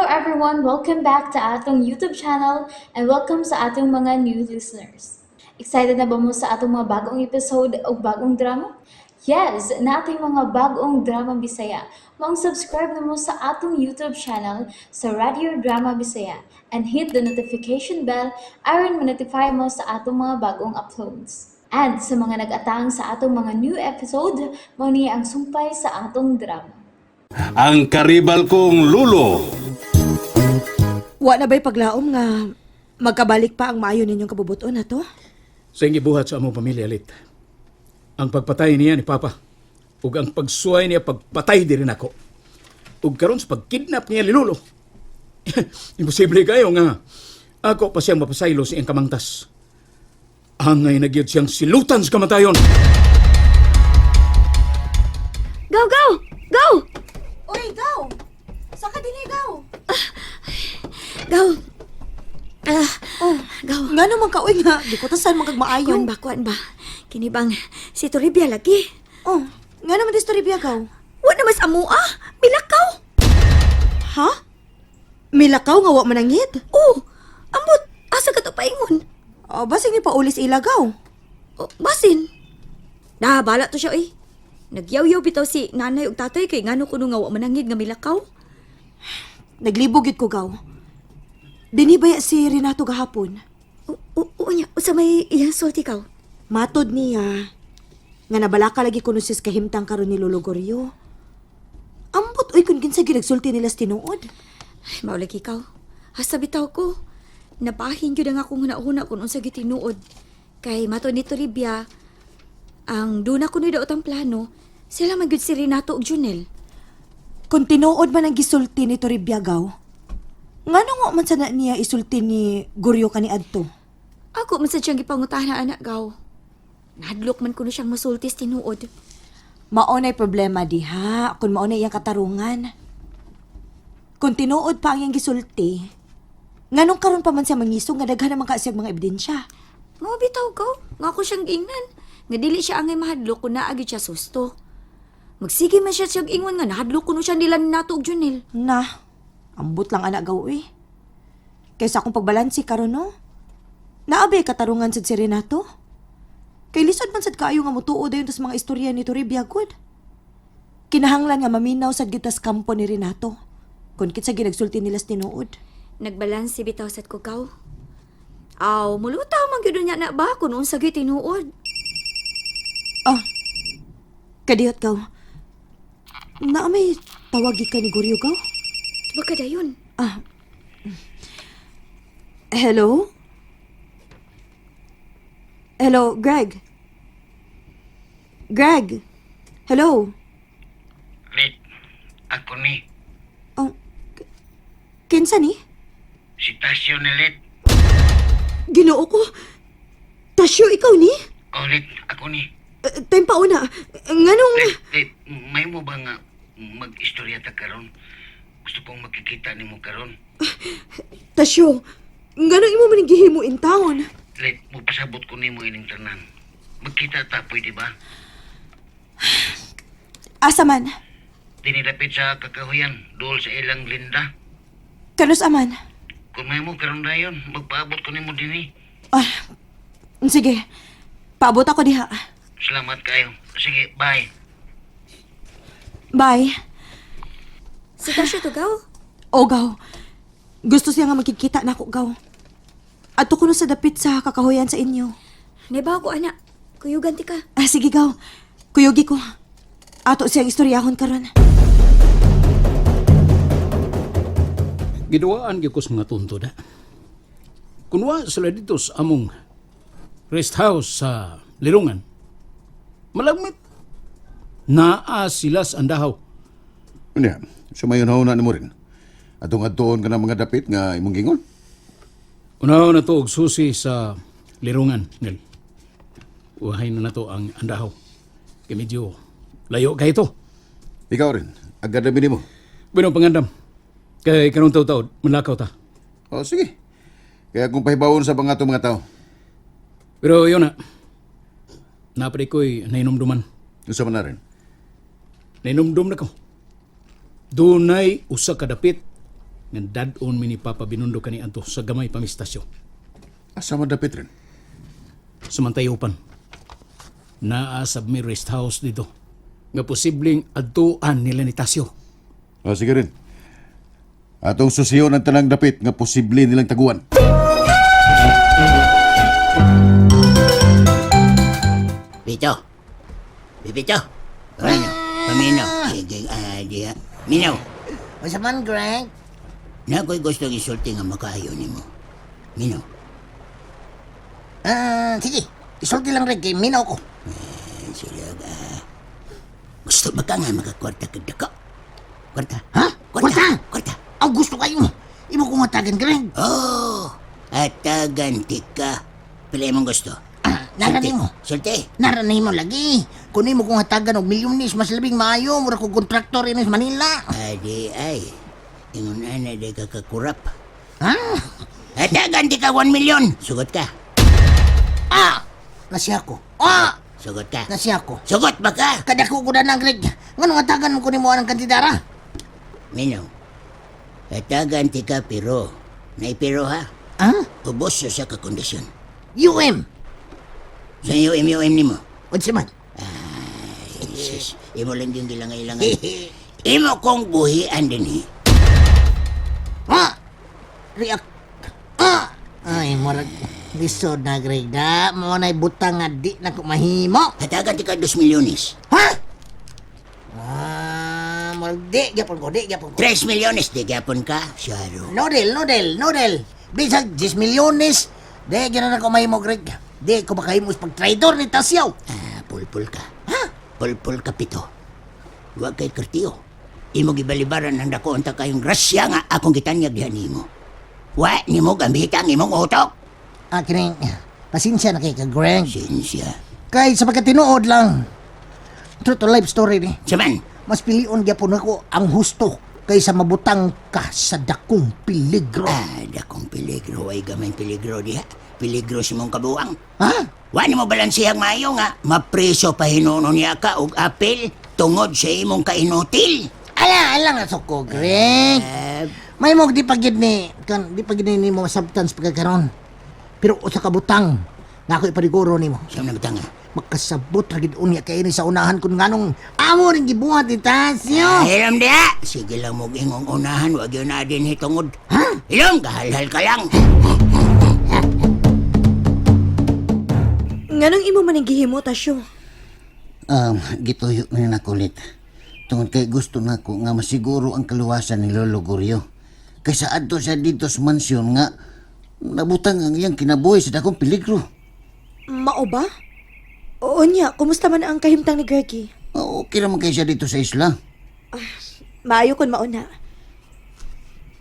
Everyone! Welcome back to atong YouTube channel and welcome sa atong mga new listeners. Excited na ba mo sa atong mga bagong episode o bagong drama? Yes! Naa tay mga bagong drama Bisaya. Maong subscribe na mo sa atong YouTube channel sa Radio Drama Bisaya and hit the notification bell aron ma-notify mo sa atong mga bagong uploads. And sa mga nag-atang sa atong mga new episode, mao ni ang sumpay sa atong drama. Ang karibal kong lulo. Wa na ba'y paglaom nga magkabalik pa ang maayo ninyong kabubuton na to? Sa iyang gibuhat sa among pamilya, Lit. Ang pagpatay niya ni Papa ug ang pagsuway niya pagpatay diri nako. Ug karon sa pagkidnap niya ni Lolo. Imposible kayo nga ako pa siyang mapasaylo sa iyang kamangtas. Angay na gyud siyang silutan sa kamatayon. Go, go! Go! Uy, gaw! Saan ka dinhi, gaw? Go! Ah, Oh, Gaw. nga naman ka, uy nga. Di ko tasan man kag maayo. Kuan ba, kuan ba? Kini bang si Toribia lagi? Oh, nga naman di storya, gaw. Wa na mas amo ah! Milakaw! Ha? Milakaw nga wa manangit? Oh, ambot! Asa ka to paingon? Oh, basig ni paulis ila, gaw. Oh, basin. Da, bala to siya eh. Nagyaw-yaw bitaw si nanay ug tatay kay ngano kuno nga wa manangid nga milakaw. Naglibog gyud ko, gaw. Dinhi baya si Renato gahapon? Oo niya, usa may iyang sulti kaw. Matod niya nga nabalaka lagi kuno sis kahimtang karon ni Lolo Goryo. Ambot uy kun kinsa ginagsulti nila sa tinuod. Ay, mao lagi ikaw. Hasta bitaw ko. Nabahin gyud ang akong huna-huna kung unsa gyud tinuod. Kay mato ni Toribia, ang duna kuno daot ang plano, sila man gyud si Renato ug Junel. Kung tinuod man ang gisulti ni Toribia, gaw, ngano nga man sana niya isulti ni Goryo kani adto? Ako man sad siyang gipangutana anak gaw. Nahadlok man kuno siyang masulti sa tinuod. Mao na'y problema diha kung mao na iyang katarungan. Kung tinuod pa ang iyang gisulti, nganong karon pa man siya mangisog nga daghan naman ka siyang mga ebidensya? Mao bitaw gaw, nga ako siyang giingnan. Nga dili siya angay mahadlok kun naa gyud siya susto. Magsige man siya siyang ingon nga nahadlok kuno siya nila ni Nato ug Junel. Na, ambot lang anak gaw eh. Kaysa akong pagbalansi karon no. Naabay katarungan sad si Renato. Kay lisod man sad kaayo nga motuo dayon tas mga istorya ni Toribia gud. Kinahanglan nga maminaw sad gyud tas kampo ni Renato. Kun kitsa ginagsulti nila sa tinuod. Nagbalanse bitaw sad ko gaw. Aw, mulutaw man gyud niya na ba kun unsa gyud tinuod. Ah, kadiyot gaw. Naa may tawagi ka ni Goryo gaw? Baka dayon. Ah. Hello? Hello, Greg. Greg. Hello. Lit, ako ni. Oh, kinsa ni? Si Tasyo ni Lit. Ginoo ko. Tasyo, ikaw ni? Oh, Lit, ako ni. Time pa una. Nganong... Lit, Lit, may mo ba nga mag-istorya ta karon? Gusto kong makikita nimo karon. Tasyo, nganong imo man gihimo in town? Lit, mupasabot ko nimo ining tanan. Magkita ta, pwede ba? Asa man? Dinilapit sa kakahuyan, dool sa ilang linda. Kanus aman? Kung may mo karon dayon, magpaabot ko nimo dinhi. Ah, sige. Paabot ako diha. Salamat kayo. Sige, bye. Bye. Si Tasyo to gaw. O, gaw. Gusto siya nga magkikita na ako, gaw. Adto ko no sa dapit sa kakahuyan sa inyo. Nebaw ko ana. Kuyugan ti ka. Ah, sige, gaw. Kuyugi ko. Ato siyang istoryahon karon. Giduwaan gyud ko sa mga tunto na. Kunwa sila dito sa among rest house sa Lirungan. Malagmit. Naa sila sa andahaw. Unya, sumayon na nimo rin. Atong adtuon ka ng mga dapit nga imong gingon. Unaw na to og susi sa Lirungan, Nel. Uhay na nato ang andahaw. Kay medyo layo kay ito. Ikaw rin, agad na nimo. Bueno, pangandam. Kay karong taw-taod, malakaw ta. O sige. Kaya kung pahibawon sa mga mga tao, Pero yun na. Napad ko'y nainomduman. unsa man na rin. Nainomdum na ko. Dunay usa ka dapit Nga dad-on mi ni Papa binundo kani adto sa gamay pamistasyo. Asa man dapit rin? Sumantayupan. Naa sa mi rest house dito. Nga posibleng adtuan nila ni Tasyo. O, sige rin. Atong susiyon ang tanang dapit nga posible nilang taguan. Pito. Pipito. Ano? Pamino. Sige, ah, diha. Minaw. Unsa man, Greg? Na ako'y gustong isulti nga makaayo nimo. Minaw. Ah, sige. Isulti lang, Greg, kay minaw ko. Eh, Sila, ah, gusto ba ka nga makakwarta kag dako? Kwarta? Ha? Kwarta? Kwarta? Kwarta. Aw, gusto kayo. Imo kong hatagan, Greg. Oh, atagan tika. Pila imong gusto? Ah, nara Sulti. nimo. Sulti. Nara nimo lagi. Kun imo kong hatagan og milyones, mas labing maayo. Mura ko kontraktor inis Manila. Adi ay. Ingon ana di ka kakurap. Ha? Atagan tika 1 million. Sugot ka. Ah! Nasiya ko. Ah! Sugot ka. Nasiya ko. Sugot ba ka? Kadako ko na ng Greg. Nganong hatagan mo ko nimo ang kantidara? Minaw. Atagan tika pero. Naipiro ha. Ha? Ubos sa ka kondisyon. UM. Sa UM UM nimo. Unsa man? Jesus, imo lang yung gilangay-langay. Imo kong buhian din eh. Ha? React. Ah! Ay, murag lisod na, Greg. Da, mo na'y butang nga di na ko mahimo. Hatagan ti ka 2 milyones. Ha? Ah, murag di gyapon ko, di gyapon ko. 3 milyones, di gyapon ka. Siyaro. No deal, no deal, no deal. Bisag 10 milyones, di gyud na ko mahimo, Greg. Di ko makahimo sa pag-traidor ni Tasyaw. Ah, pulpul ka. Ha? Pulpul ka pito. Huwag kay kertiyo. Imo gibalibaran ang dako unta kayong grasya nga akong gitanyag diha nimo. Wa nimo gamitan ang imong utok. Ah, kining, pasensya na kay ka, Greg. Sinsya. Kay sa pagkatinuod lang, true to life story ni. Saman, Mas pilion gyapon ako ang husto kaysa mabutang ka sa dakong peligro. ah, dakong peligro ay gamay peligro diha. Peligro sa imong kabuang. Ha? Wa nimo balansihang maayo nga mapreso pa hinuno niya ka og apel tungod sa imong kainutil. Ala, ala nga suko, Greg. May mo di pagid ni kan di pagid ni mo substance pagkakaron. Pero usa ka butang nga ako ipariguro nimo. Siyam na bitang nga. Makasabot ra gid unya kay ni sa unahan kun nganong amo ning gibuhat ni Tasyo. Hilom diha! Sige lang mo ingong unahan, wag yun na din hitungod. Ha? Hilom, kahalhal ka lang. Nganong imo man ang gihimo, Tasyo? Gituyo na nakulit. Tungod kay gusto nako nga masiguro ang kaluwasan ni Lolo Goryo. Kaysa adto siya dito sa mansyon nga nabutang ang iyang kinabuhi sa dakong peligro. Mao ba? Oo niya, kumusta man ang kahimtang ni Greggy? Oh, okay naman kay siya dito sa isla. Maayo kon mauna.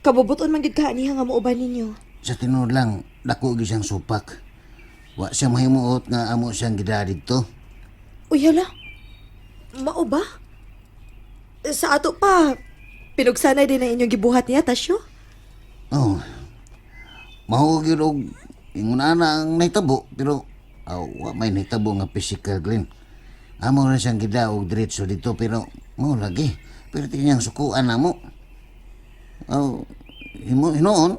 Kabubuton man gid ka niya nga muuban ninyo. Sa tinuod lang, dako gyud siyang supak. Wa siya mahimuot nga amo siyang gidala didto. Uy, hala. Mao ba? Sa ato pa, pinugsanay din ang inyong gibuhat niya, Tasyo. Oh. Mao gyud og ingon ana ang nahitabo pero aw, wa may nahitabo nga physical Glenn. Amo ra siyang gidaog diretso dito pero mao lagi. Pero tiniyang sukuan namo. Aw, himo hinuon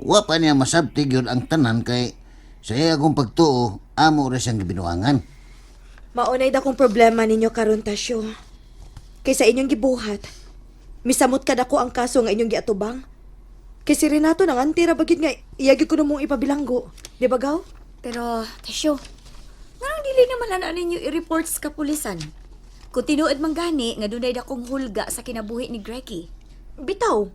wa pa niya masabti gyud ang tanan kay sa iya akong pagtuo amo ra siyang gibinuangan. Maunay dakong problema ninyo karon Tasyo. Kay sa inyong gibuhat, misamot kada ko ang kaso nga inyong giatubang. Kay si Renato nang antira bagit nga iyagi ko na mong ipabilanggo. Di ba, Gaw? Pero, Tasyo, nganong dili naman na ninyo i-report sa kapulisan? Kung tinuod man gani, nga dunay dakong hulga sa kinabuhi ni Greggy. Bitaw.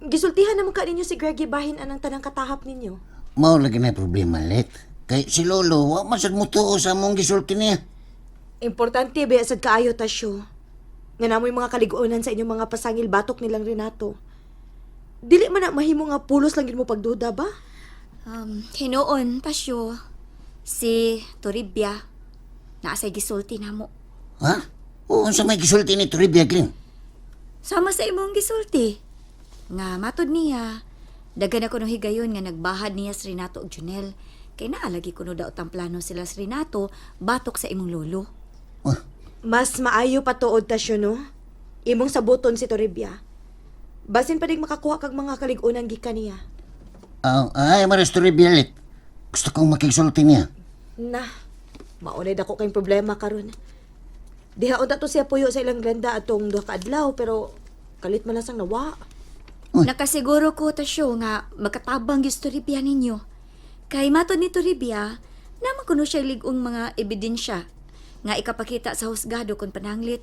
Gisultihan naman ka ninyo si Greggy bahin anang tanang katahap ninyo. Mao lagi na problema let. Kay si Lolo wa man sad motuo sa among gisulti niya. Importante ba sad kaayo Tasyo. Nga namoy mga kaliguonan sa inyong mga pasangil batok nilang Renato. Dili man na mahimo nga pulos lang gid mo pagduda ba? Hinuon, Tasyo, si Toribia, naasay gisulti namo. Ha? O unsa may gisulti ni Toribia Glenn? Sama sa imong gisulti. Nga matod niya, dagan ako no higayon nga nagbahad niya si Renato og Junel. Kay naalagi kuno daw ang plano sila si Renato batok sa imong lolo. Mas maayo pa tuod Tasyo no. Imong sabuton si Toribia. Basin pa dig makakuha kag mga kalig-unan gikan niya. Ah, ay, Maris Toribia, Lit. Gusto kong makigsulti niya. Na, maunay dako kayong problema karon. Diha unta to siya puyo sa ilang glenda atong duha ka adlaw pero kalit man lang sang nawa. Nakasiguro ko tasyo nga makatabang gyud si Toribia ninyo. Kay matod ni Toribia, naman kuno siya lig-ong mga ebidensya nga ikapakita sa husgado kung pananglit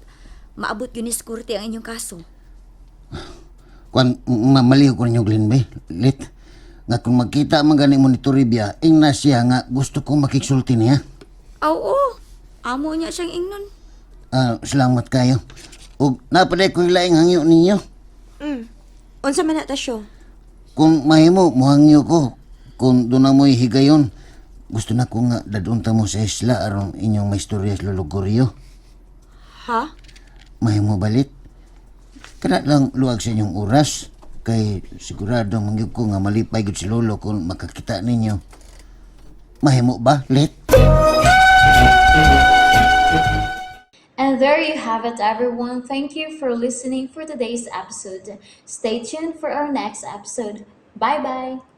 maabot gyud ni sa korte ang inyong kaso. Kwan, mamaliw ko ninyo, Glenn, be. Lit. Nga kung magkita man gani mo ni Toribia, ingna siya nga gusto kong makigsulti niya. Aw, oo. Amo niya siyang ingnon. Ah, salamat kayo. Ug napaday ko laing hangyo ninyo. Unsa man na tasyo? Kung mahimo, muhangyo ko. Kung doon na mo'y higayon, gusto na ko nga dadunta mo sa isla aron inyong maistorya sa Lolo Gorio. Ha? Mahimo balit. Kana lang luwag sa inyong oras. Kay sigurado mangyud ko nga malipay gud si Lolo kung makakita ninyo. Mahimo ba, Lit? And there you have it, everyone. Thank you for listening for today's episode. Stay tuned for our next episode. Bye bye.